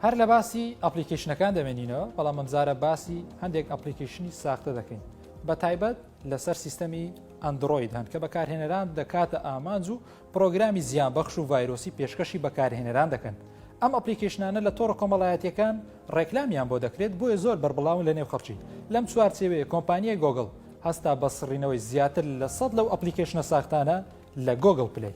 هەر لە باسی ئەپلیکەیشنەکان دەمێنینەوە، بەڵام ئەمجارە باسی هەندێک ئەپلیکەیشنی ساختە دەکەین، بە تایبەت لەسەر سیستەمی ئەندرۆید هەن کە بەکارهێنەران دەکاتە ئامانج و پرۆگرامی زیانبەخش و ڤایرۆسی پێشکەشی بەکارهێنەران دەکەن. ئەم ئەپلیکەیشنانە لە تۆڕە کۆمەڵایەتیەکان ڕێکلامیان بۆ دەکرێت، بۆیە زۆر بەربڵاون لە نێو خەڵکی. لەم چوارچێوەیە کۆمپانیای گۆگڵ هەستا بە سڕینەوەی زیاتر لە 100 لەو ئەپلیکەیشنە ساختانە لە گۆگڵ پلەی.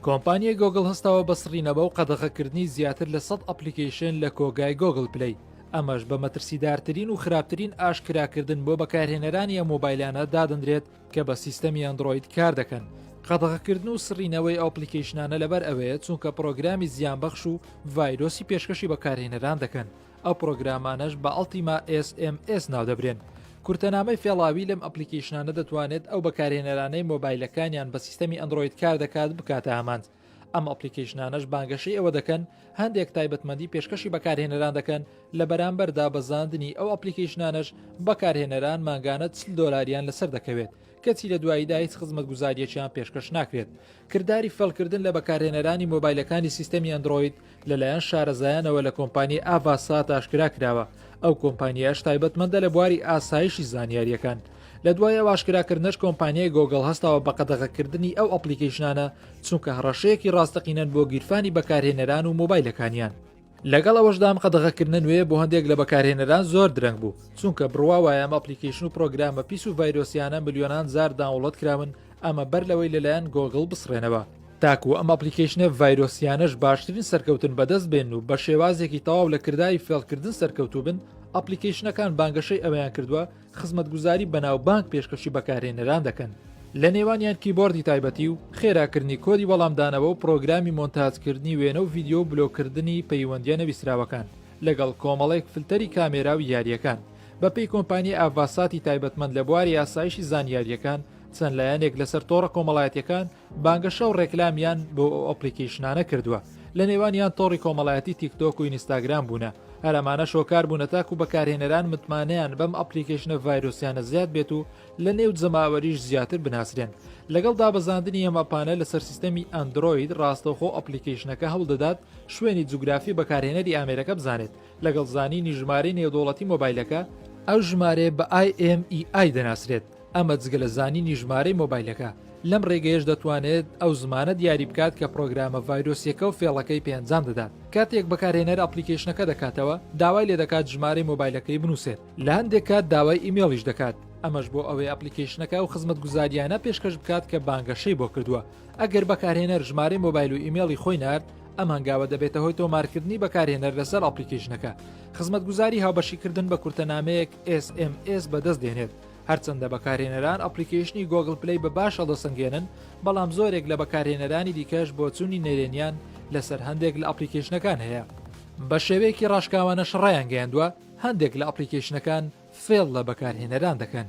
کۆمپانیای گۆگڵ هەستاوە بە سڕینەوە و قەدەغەکردنی زیاتر لە 100 ئەپلیکەیشن لە کۆگای گۆگڵ پلەی، ئەمەش بە مەترسیدارترین و خراپترین ئاشکراکردن بۆ بەکارهێنەرانی ئەم مۆبایلانە دادەنرێت کە بە سیستەمی ئەندرۆید کار دەکەن. قەدەغەکردن و سڕینەوەی ئەو ئەپلیکەیشنانە لەبەر ئەوەیە چونکە پڕۆگرامی زیانبەخش و ڤایرۆسی پێشکەشی بەکارهێنەران دەکەن. ئەو پڕۆگرامانەش بە ئەڵتیما ئێس ئێم ئێس ناودەبرێن. کورتەنامەی فێڵاوی لەم ئەپلیکەیشنانە دەتوانێت ئەو بەکارهێنەرانەی مۆبایلەکانیان بە سیستەمی ئەندرۆید کار دەکات بکاتە ئامانج. ئەم ئەپلیکەیشنانەش بانگەشەی ئەوە دەکەن هەندێک تایبەتمەندی پێشکەشی بەکارهێنەران دەکەن، لە بەرامبەر دابەزاندنی ئەو ئەپلیکەیشنانەش بەکارهێنەران مانگانە 40 دۆلاریان لەسەر دەکەوێت، کەچی لە دواییدا هیچ خزمەتگوزارییەکیان پێشکەش ناکرێت. کرداری فێڵکردن لە بەکارهێنەرانی مۆبایلەکانی سیستەمی ئەندرۆید لەلایەن شارەزایانەوە لە کۆمپانیای ئاڤاسات ئاشکرا کراوە، ئەو کۆمپانیایەش تایبەتمەندە لە بواری ئاسایشی زانیارییەکان. لە دوای ئەو ئاشکراکردنەش کۆمپانیای گۆگڵ هەستاوە بە قەدەغەکردنی ئەو ئەپلیکەیشنانە، چونکە هەڕەشەیەکی ڕاستەقینەن بۆ گیرفانی بەکارهێنەران و مۆبایلەکانیان. لەگەڵ ئەوەشدا ئەم قەدەغەکردنە نوێیە بۆ هەندێک لە بەکارهێنەران زۆر درەنگ بوو، چونکە بڕوا وایە ئەم ئەپلیکەیشن و پرۆگرامە پیس و ڤایرۆسیانە ملیۆنان جار داونڵۆد کراون، ئەمە بەر لەوەی لەلایەن گۆگڵ بسڕێنەوە. تاکو ئەم ئەپلیکەیشنە ڤایرۆسیانەش باشترین سەرکەوتن بەدەست بێنن و بە شێوازێکی تەواو لە کرداری فێڵکردن سەرکەوتوو بن، ئەپلیکەیشنەکان بانگەشەی ئەوەیان کردووە خزمەتگوزاری بەناوبانگ پێشکەشی بەکارهێنەران دەکەن، لە نێوانیان کیبۆردی تایبەتی و خێراکردنی کۆدی وەڵامدانەوە و پرۆگرامی مۆنتاجکردنی وێنە و ڤیدیۆ و بلۆککردنی پەیوەندییە نەویستراوەکان لەگەڵ کۆمەڵێک فلتەری کامێرا و یارییەکان. بەپێی کۆمپانیای ئاڤاساتی تایبەتمەند لە بواری ئاسایشی زانیارییەکان، چەند لایەنێک لەسەر تۆڕە کۆمەڵایەتییەکان بانگەشە و ڕێکلامیان بۆ ئەو ئەپلیکەیشنانە کردووە، لە نێوانیان تۆڕی کۆمەڵایەتی تیکتۆک و ئینستاگرام بوونە، هەر ئەمانەش هۆکار بوونە تاکو بەکارهێنەران متمانەیان بەم ئەپلیکەیشنە ڤایرۆسیانە زیاد بێت و لە نێو جەماوەریش زیاتر بناسرێن. لەگەڵ دابەزاندنی ئەم ئەپانە لەسەر سیستەمی ئەندرۆید ڕاستەوخۆ ئەپلیکەیشنەکە هەوڵدەدات شوێنی جوگرافی بەکارهێنەری ئامێرەکە بزانێت لەگەڵ زانینی ژمارەی نێودەوڵەتی مۆبایلەکە، ئەو ژمارەیە بە IMEI دەناسرێت. ئەمە جگە لە زانینی ژمارەی مۆبایلەکە، لەم ڕێگەیەش دەتوانێت ئەو زمانە دیاری بکات کە پڕۆگرامە ڤایرۆسیەکە و فێڵەکەی پێ ئەنجام دەدات. کاتێک بەکارهێنەر ئەپلیکەیشنەکە دەکاتەوە، داوای لێدەکات ژمارەی مۆبایلەکەی بنووسێت. لە هەندێک کات داوای ئیمێڵیش دەکات، ئەمەش بۆ ئەوەی ئەپلیکەیشنەکە ئەو خزمەتگوزارییانە پێشکەش بکات کە بانگەشەی بۆ کردووە. ئەگەر بەکارهێنەر ژمارەی مۆبایل و ئیمێڵی خۆی نارد، ئەم هەنگاوە دەبێتە هۆی تۆمارکردنی بەکارهێنەر لەسەر ئەپلیکەیشنەکە. خزمەتگوزاری هاوبەشیکردن بە کورتەنامەیەک SMS بەدەست دێنێت. هەرچەندە بەکارهێنەران ئەپلیکەیشنی گۆگڵ پلەی بە باش هەڵدەسەنگێنن، بەڵام زۆرێک لە بەکارهێنەرانی دیکەش بۆچوونی نەرێنیان لەسەر هەندێک لە ئەپلیکەیشنەکان هەیە. بە شێوەیەکی ڕاشکاوانەش ڕایانگەیاندووە، هەندێک لە ئەپلیکەیشنەکان فێڵ لە بەکارهێنەران دەکەن.